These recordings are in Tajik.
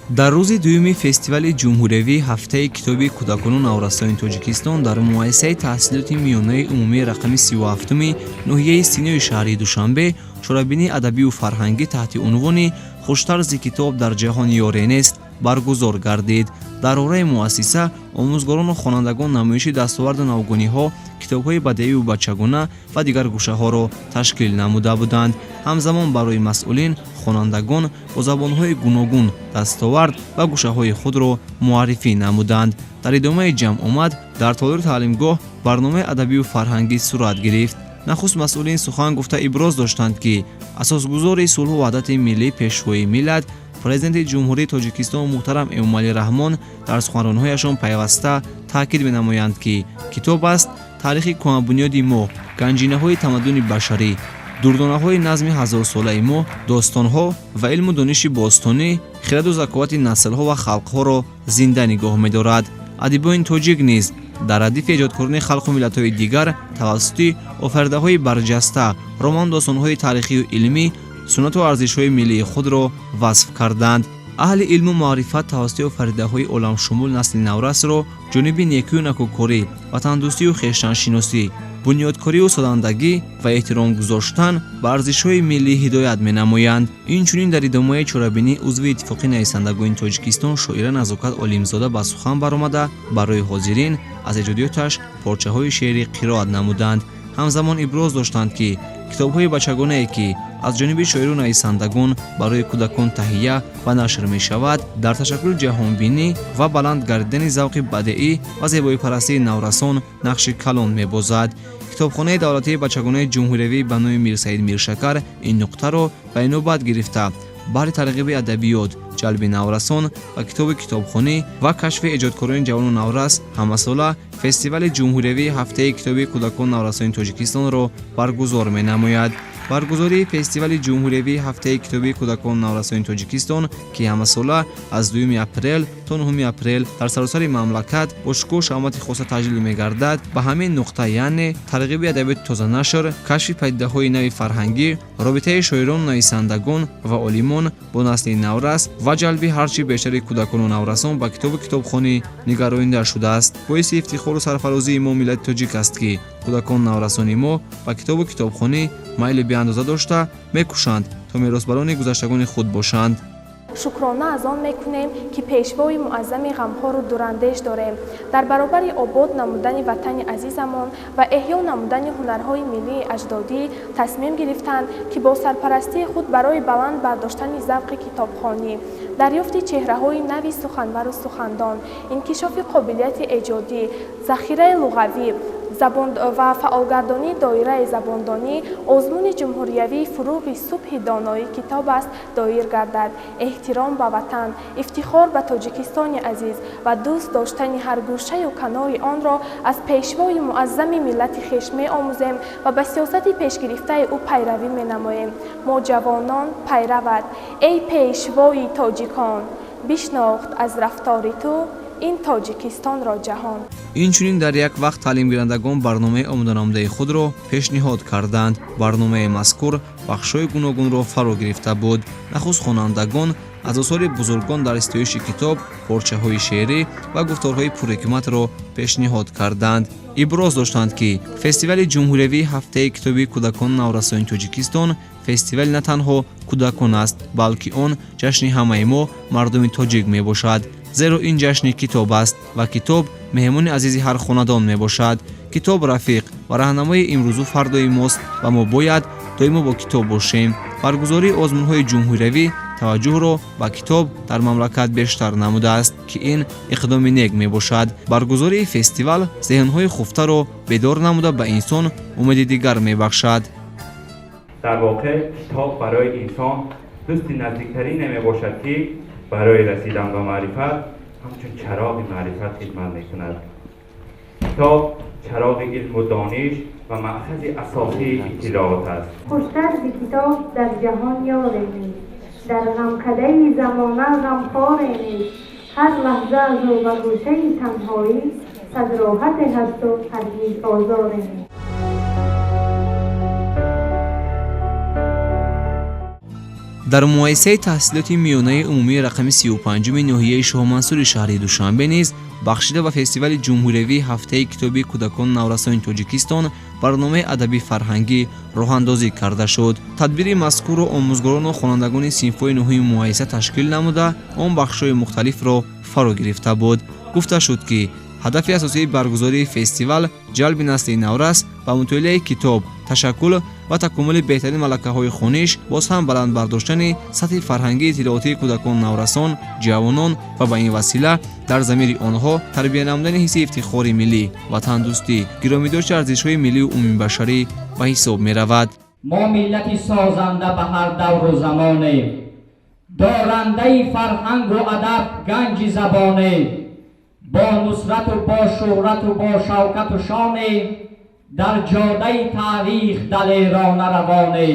Дар рӯзи дуюми фестивали ҷумҳуриявии ҳафтаи китоби кӯдакону наврасони Тоҷикистон дар муассисаи таҳсилоти миёнаи умумии рақами 37-уми ноҳияи Синои шаҳри Душанбе чорабинии адабию фарҳангӣ таҳти унвони «Хуштарзи китоб дар ҷаҳон ёре нест» баргузор гардид. Дар ораи муассиса омӯзгорону хонандагон намоиши дастоварду навгониҳо, китобҳои бадеию бачагона ва дигар гӯшаҳоро ташкил намуда буданд. Ҳамзамон барои масъулин хонандагон бо забонҳои гуногун дастовард ва гӯшаҳои худро муаррифӣ намуданд. Дар идомаи ҷамъомад дар толори таълимгоҳ барномаи адабию фарҳангӣ сурат гирифт. Нахуст масъулин сухан гуфта, иброз доштанд, ки асосгузори сулҳу ваҳдати миллӣ, Пешвои миллат, Президенти Ҷумҳурии Тоҷикистон муҳтарам Эмомалӣ Раҳмон дар суханрониҳояшон пайваста таъкид менамоянд, ки китоб аст таърихи кӯҳанбунёди мо, ганҷинаҳои тамаддуни башарӣ, дурдонаҳои назми ҳазорсолаи мо, достонҳо ва илму дониши бостонӣ, хираду заковати наслҳо ва халқҳоро зинда нигоҳ медорад. Адибони тоҷик низ дар радифи эҷодкорони халқу миллатҳои дигар тавассути офаридаҳои барҷаста, роману достонҳои таърихию илмӣ суннату арзишҳои миллии худро васф карданд. Аҳли илму маърифат тавассути офаридаҳои оламшумул насли наврасро ҷониби некию накӯкорӣ, ватандӯстию хештаншиносӣ, бунёдкорию созандагӣ ва эҳтиром гузоштан ба арзишҳои миллӣ ҳидоят менамоянд. Инчунин дар идомаи чорабинӣ узви Иттифоқи нависандагони Тоҷикистон шоира Назокат Олимзода ба сухан баромада, барои ҳозирин аз эҷодиёташ порчаҳои шеърӣ қироат намуданд. Ҳамзамон иброз доштанд, ки китобҳои бачагонае, ки аз ҷониби шоиру нависандагон барои кӯдакон таҳия ва нашр мешавад, дар ташаккули ҷаҳонбинӣ ва баланд гардидани завқи бадеӣ ва зебоипарастии наврасон нақши калон мебозад. Китобхонаи давлатии бачагонаи ҷумҳуриявӣ ба номи Мирсаид Миршакар ин нуқтаро ба инобат гирифта, баҳри тарғиби адабиёт, ҷалби наврасон ба китобу китобхонӣ ва кашфи эҷодкорони ҷавону наврас ҳамасола фестивали ҷумҳуриявии ҳафтаи китоби кӯдакону наврасони Тоҷикистонро баргузор менамояд. Баргузории фестивали ҷумҳуриявии ҳафтаи китоби кӯдакону наврасони Тоҷикистон, ки ҳамасола аз 2 апрел то 9 апрел дар саросари мамлакат бо шукӯҳу шаҳомати хоса таҷлил мегардад, ба ҳамин нуқта, яъне тарғиби адабиёти тозанашр, кашфи падидаҳои нави фарҳангӣ, робитаи шоирону нависандагон ва олимон бо насли наврас ва ҷалби ҳарчи бештари кӯдакону наврасон ба китобу китобхонӣ нигаронида шудааст. Боиси ифтихору сарфарозии мо, миллати тоҷик, аст, ки кӯдакону наврасони мо ба китобу китобхонӣ майли беандоза дошта, мекӯшанд, то меросбарони гузаштагони худ бошанд. Шукрона аз он мекунем, ки пешвои муаззами ғамхору дурандеш дорем. Дар баробари обод намудани ватани азизамон ва эҳё намудани ҳунарҳои миллии аҷдодӣ тасмим гирифтанд, ки бо сарпарастии худ барои баланд бардоштани завқи китобхонӣ, дарёфти чеҳраҳои нави суханвару сухандон, инкишофи қобилияти эҷодӣ, захираи луғавӣ ва фаъолгардонии доираи забондонӣ озмуни ҷумҳуриявии «Фуруғи субҳи доноӣ китоб аст» доир гардад. Эҳтиром ба ватан, ифтихор ба Тоҷикистони азиз ва дӯст доштани ҳар гӯшаю канори онро аз пешвои муаззами миллати хеш меомӯзем ва ба сиёсати пешгирифтаи ӯ пайравӣ менамоем. Мо ҷавонон пайрават, эй пешвои тоҷикон, бишнохт аз рафтори ту ин Тоҷикистонро ҷаҳон. Инчунин дар як вақт таълимгирандагон барномаи омоданамудаи худро пешниҳод карданд. Барномаи мазкур бахшҳои гуногунро фаро гирифта буд. Нахуст хонандагон аз осори бузургон дар ситоиши китоб порчаҳои шеърӣ ва гуфторҳои пурҳикматро пешниҳод карданд. Иброз доштанд, ки фестивали ҷумҳуриявии ҳафтаи китоби кӯдакону наврасони Тоҷикистон фестивали на танҳо кӯдакон аст, балки он ҷашни ҳамаи мо, мардуми тоҷик, мебошад, зеро ин ҷашни китоб аст ва китоб меҳмони азизи ҳар хонадон мебошад. Китоб рафиқ ва раҳнамои имрӯзу фардои мост ва мо бояд доимо бо китоб бошем. Баргузории озмунҳои ҷумҳуриявӣ таваҷҷӯҳро ба китоб дар мамлакат бештар намудааст, ки ин иқдоми нек мебошад. Баргузории фестивал зеҳнҳои хуфтаро бедор намуда, ба инсон умеди дигар мебахшад. Дар воқеъ китоб барои инсон дӯсти наздиктарине мебошад, ки барои расидан ба маърифат ҳамчун чароғи маърифат хидмат мекунад. Китоб чароғи илму дониш ва маъхази асосии иттилоот аст. Хуштар зи китоб дар ҷаҳон ёре нест, дар ғамкадаи замона ғамхоре нест. Ҳар лаҳза аз ӯ ба гӯшаи танҳоӣ сад роҳате ҳасту ҳаргиз озоре нест. Дар муассисаи таҳсилоти миёнаи умумии рақами 35-уми ноҳияи Шоҳмансури шаҳри Душанбе низ бахшида ба фестивали ҷумҳуриявии ҳафтаи китоби кӯдакону наврасони Тоҷикистон барномаи адабӣ-фарҳангӣ роҳандозӣ карда шуд. Тадбири мазкурро омӯзгорону хонандагони синфҳои нуҳуми муассиса ташкил намуда, он бахшҳои мухталифро фаро гирифта буд. Гуфта шуд, ки ҳадафи асосии баргузории фестивал ҷалби насли наврас ба мутолиаи китоб, ташаккул ва такомули беҳтарин малакаҳои хониш, боз ҳам баланд бардоштани сатҳи фарҳангии иттилоотии кӯдакону наврасон, ҷавонон ва ба ин васила дар замири онҳо тарбия намудани ҳисси ифтихори миллӣ, ватандӯстӣ, гиромидошти арзишҳои миллию умумибашарӣ ба ҳисоб меравад. Мо миллати созанда ба ҳар давру замоне, дорандаи фарҳангу адаб, ганҷи забоне, бо нусрату бо шӯҳрату бо шавкату шоне, дар ҷодаи таърих далерона равоне.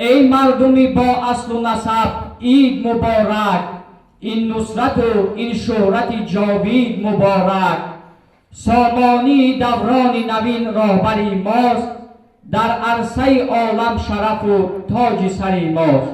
Эй мардуми бо аслу насаб, ид муборак, ин нусрату ин шӯҳрати ҷовид муборак. Сомонии даврони навин роҳбари мост, дар арсаи олам шарафу тоҷи сари мост.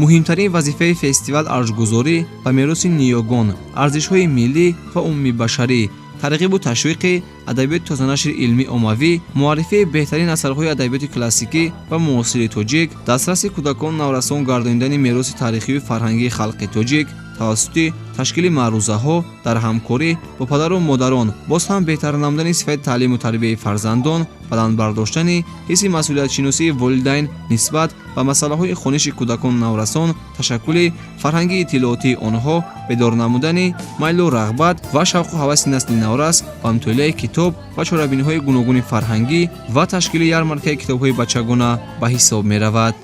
Муҳимтарин вазифаи фестивал арҷгузорӣ ба мероси ниёгон, арзишҳои миллӣ ва умумибашарӣ, тарғибу ташвиқи адабиёти тозанашри илмӣ оммавӣ, муаррифии беҳтарин асарҳои адабиёти классикӣ ва муосири тоҷик, дастраси кӯдакону наврасон гардонидани мероси таърихию фарҳангии халқи тоҷик тавассути ташкили маърузаҳо дар ҳамкорӣ бо падару модарон, боз ҳам беҳтар намудани сифати таълиму тарбияи фарзандон, баланд бардоштани ҳисси масъулиятшиносии волидайн нисбат ба масъалаҳои хониши кӯдакону наврасон, ташаккули фарҳанги иттилоотии онҳо, бедор намудани майлу рағбат ва шавқу ҳаваси насли наврас ба мутолиаи китоб ва чорабиниҳои гуногуни фарҳангӣ ва ташкили ярмаркаи китобҳои бачагона ба ҳисоб меравад.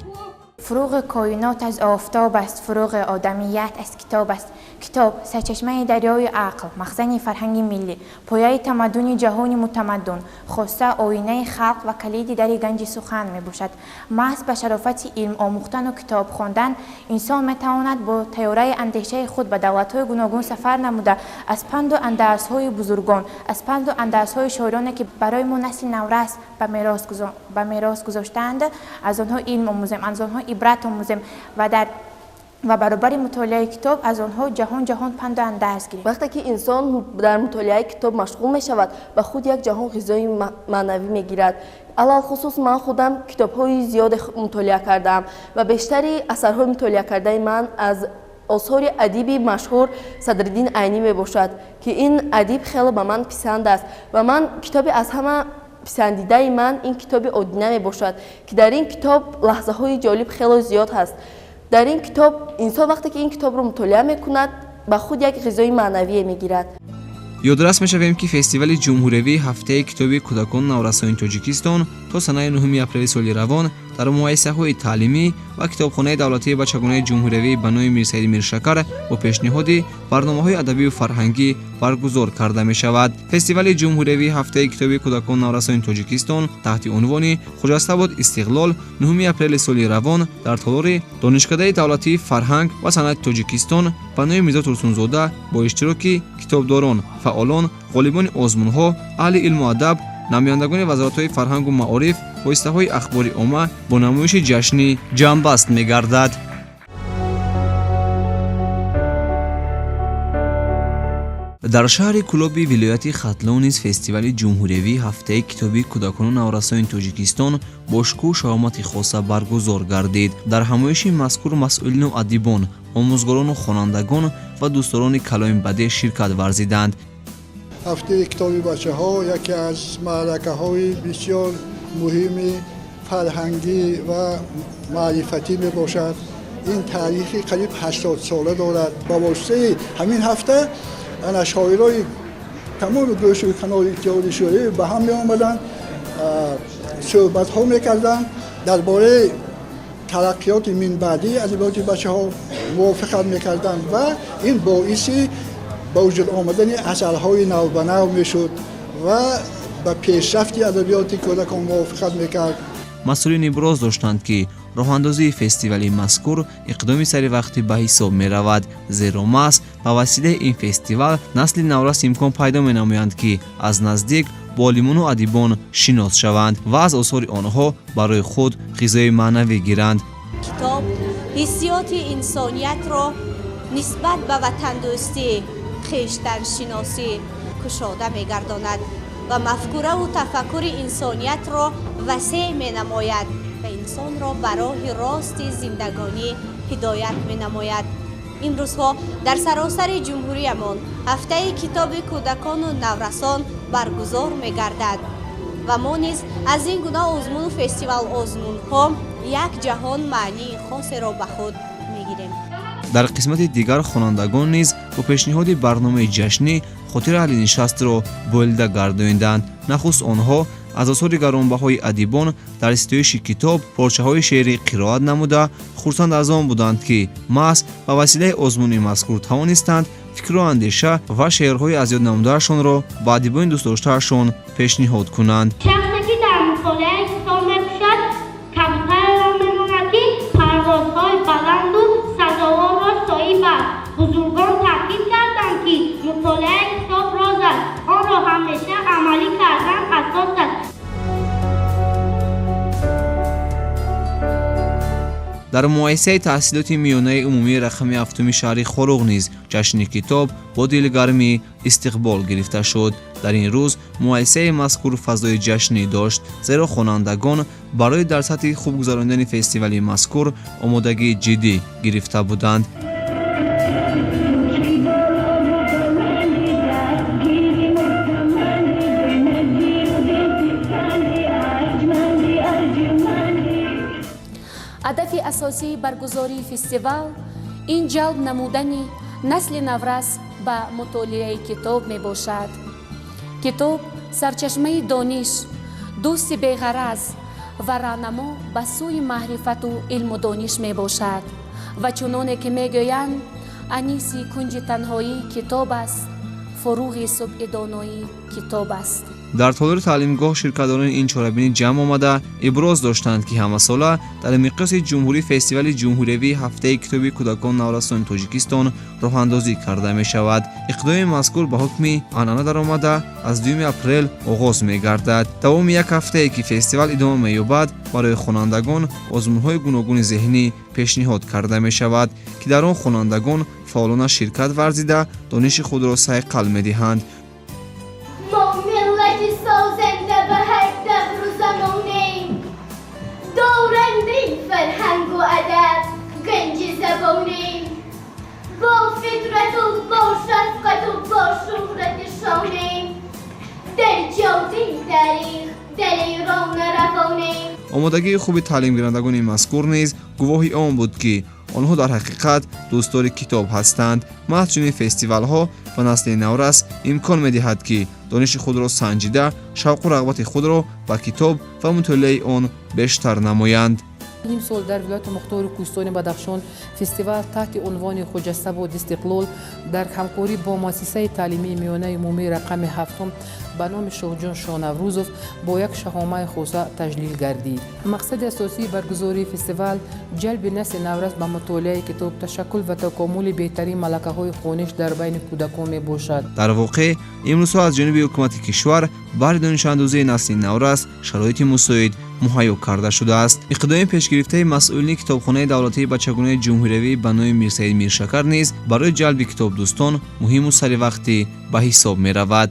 Фуруғи коинот аз офтоб аст, фуруғи одамият аз китоб аст. Китоб сарчашмаи дарёи ақл, махзани фарҳанги миллӣ, пояи тамаддуни ҷаҳони мутамаддун, хоса оинаи халқ ва калиди дари ганҷи сухан мебошад. Маҳз ба шарофати илм омӯхтану китоб хондан инсон метавонад бо тайёраи андешаи худ ба давлатҳои гуногун сафар намуда, аз панду андарзҳои бузургон, аз панду андарзҳои шоироне, ки барои мо насли наврас ба мерос гузоштаанд, аз онҳо илм омӯзем, аз онҳо ибрат омӯзем ва баробари мутолиаи китоб аз онҳо ҷаҳон ҷаҳон панду андарз гирем. Вақте ки инсон дар мутолиаи китоб машғул мешавад, ба худ як ҷаҳон ғизои маънавӣ мегирад. Алалхусус ман худам китобҳои зиёде мутолиа кардаам ва бештари асарҳои мутолиа кардаи ман аз осори адиби машҳур Садриддин Айнӣ мебошад, ки ин адиб хеле ба ман писанд аст ва ман китоби аз ҳама писандидаи ман ин китоби Одина мебошад, ки дар ин китоб лаҳзаҳои ҷолиб хеле зиёд ҳаст. Дар ин китоб инсон вақте ки ин китобро мутолиа мекунад, ба худ як ғизои маънавие мегирад. Ёдрас мешавем, ки фестивали ҷумҳуриявии ҳафтаи китоби кӯдакону наврасони Тоҷикистон то санаи 9 апрели соли равон дар муассисаҳои таълимӣ ва китобхонаи давлатии бачагонаи ҷумҳуриявии ба номи Мирсаид Миршакар бо пешниҳоди барномаҳои адабию фарҳангӣ баргузор карда мешавад. Фестивали ҷумҳуриявии ҳафтаи китоби кӯдакону наврасони Тоҷикистон таҳти унвони «Хуҷастабод истиқлол» 9 апрели соли равон дар толори Донишкадаи давлатии фарҳанг ва санъати Тоҷикистон ба номи Мирзо Турсунзода бо иштироки китобдорон, фаъолон, ғолибони озмунҳо, аҳли илму адаб, намояндагони вазоратҳои фарҳангу маориф, воситаҳои ахбори омма бо намоиши ҷашнӣ ҷамъбаст мегардад. Дар шаҳри Кӯлоби вилояти Хатлон низ фестивали ҷумҳуриявии ҳафтаи китоби кӯдакону наврасони Тоҷикистон бо шукӯҳу шаҳомати хоса баргузор гардид. Дар ҳамоиши мазкур масъулину адибон, омӯзгорону хонандагон ва дӯстдорони каломи бадеъ ширкат варзиданд. Ҳафтаи китоби бачаҳо яке аз маъракаҳои бисёр муҳими фарҳангӣ ва маърифатӣ мебошад. Ин таърихи қариб 80 сола дорад. Ба воситаи ҳамин ҳафта ана шоирои тамоми гӯшу канори Иттиҳоди Шӯравӣ ба ҳам меомаданд, суҳбатҳо мекарданд, дар бораи тараққиёти минбаъдии адабиёти бачаҳо мувофиқат мекарданд ва ин боиси ба вуҷуд омадани асарҳои навбанав мешуд ва ба пешрафти адабиёти кӯдакон мувофиқат мекард. Масъулин иброз доштанд, ки роҳандозии фестивали мазкур иқдоми саривақтӣ ба ҳисоб меравад, зеро маҳз ба василаи ин фестивал насли наврас имкон пайдо менамоянд, ки аз наздик бо олимону адибон шинос шаванд ва аз осори онҳо барои худ ғизои маънавӣ гиранд. Китоб Ҳиссиёти инсониятро нисбат ба ватандӯстӣ, хештаншиносӣ кушода мегардонад ва мафкураву тафаккури инсониятро васеъ менамояд ва инсонро ба роҳи рости зиндагонӣ ҳидоят менамояд. Имрӯзҳо дар саросари ҷумҳуриямон ҳафтаи китоби кӯдакону наврасон баргузор мегардад ва мо низ аз ин гуна озмуну фестивал озмунҳо як ҷаҳон маънии хосеро ба худ мегирем. Дар қисмати дигар хонандагон низ бо пешниҳоди барномаи ҷашнӣ хотири аҳли нишастро болида гардониданд. Нахуст онҳо аз осори гаронбаҳои адибон дар ситоиши китоб порчаҳои шеърӣ қироат намуда, хурсанд аз он буданд, ки маҳз ба василаи озмуни мазкур тавонистанд фикру андеша ва шеърҳои аз ёд намудаашонро ба адибони дӯстдоштаашон пешниҳод кунанд. Шахсе ки дар мутолиаи китоб мекӯшад, кабутареро мемонад, ки парвозҳои баланду сазоворро соҳиб аст. Бузургон таъкид карданд, ки мутолиаи китоб роз аст, онро ҳамеша амалӣ кардан асос аст. Дар муассисаи таҳсилоти миёнаи умумии рақами ҳафтуми шаҳри Хоруғ низ ҷашни китоб бо дилгармӣ истиқбол гирифта шуд. Дар ин рӯз муассисаи мазкур фазои ҷашнӣ дошт, зеро хонандагон барои дар сатҳи хуб гузаронидани фестивали мазкур омодагии ҷиддӣ гирифта буданд. Ҳадафи асосии баргузории фестивал ин ҷалб намудани насли наврас ба мутолиаи китоб мебошад. Китоб сарчашмаи дониш, дӯсти беғараз ва раҳнамо ба сӯи маърифату илму дониш мебошад ва чуноне ки мегӯянд, аниси кунҷи танҳоӣ китоб аст, фуруғи субҳи доноӣ китоб аст. Дар толори таълимгоҳ ширкатдорони ин чорабинӣ ҷамъ омада иброз доштанд, ки ҳамасола дар миқёси ҷумҳурӣ фестивали ҷумҳуриявии ҳафтаи китоби кӯдакон наврасони Тоҷикистон роҳандозӣ карда мешавад. Иқдоми мазкур ба ҳукми анъана даромада, аз 2 апрел оғоз мегардад. Давоми як ҳафтае ки фестивал идома меёбад, барои хонандагон озмунҳои гуногуни зеҳнӣ пешниҳод карда мешавад, ки дар он хонандагон фаъолона ширкат варзида, дониши худро сайқал медиҳанд. Мо миллати созанда ба ҳар давру замонем, дорандаи фарҳангу адаб, ганҷи забонем, бо фитрату бо шафқату бо шӯҳрати шонем, дар ҷодаи таърих далерона равонем. Омодагии хуби таълимгирандагони мазкур низ гувоҳи он буд, ки онҳо дар ҳақиқат дӯстдори китоб ҳастанд. Маҳз чунин фестивалҳо ба насли наврас имкон медиҳад, ки дониши худро санҷида, шавқу рағбати худро ба китоб ва мутолиаи он бештар намоянд. Имсол дар вилояти мухтори кӯҳистони Бадахшон фестивал таҳти унвони «Хуҷастабод истиқлол» дар ҳамкорӣ бо муассисаи таълимии миёнаи умумии рақами ҳафтум ба номи Шоҳҷон Шонаврӯзов бо як шаҳомаи хоса таҷлил гардид. Мақсади асосии баргузории фестивал ҷалби насли наврас ба мутолиаи китоб, ташаккул ва такомули беҳтарин малакаҳои хониш дар байни кӯдакон мебошад. Дар воқеъ, имрӯзҳо аз ҷониби ҳукумати кишвар баҳри донишандӯзии насли наврас шароити мусоид муҳайё карда шудааст. Иқдоми пешгирифтаи масъулини китобхонаи давлатии бачагонаи ҷумҳуриявӣ ба номи Мирсаид Миршакар низ барои ҷалби китобдӯстон муҳиму саривақтӣ ба ҳисоб меравад.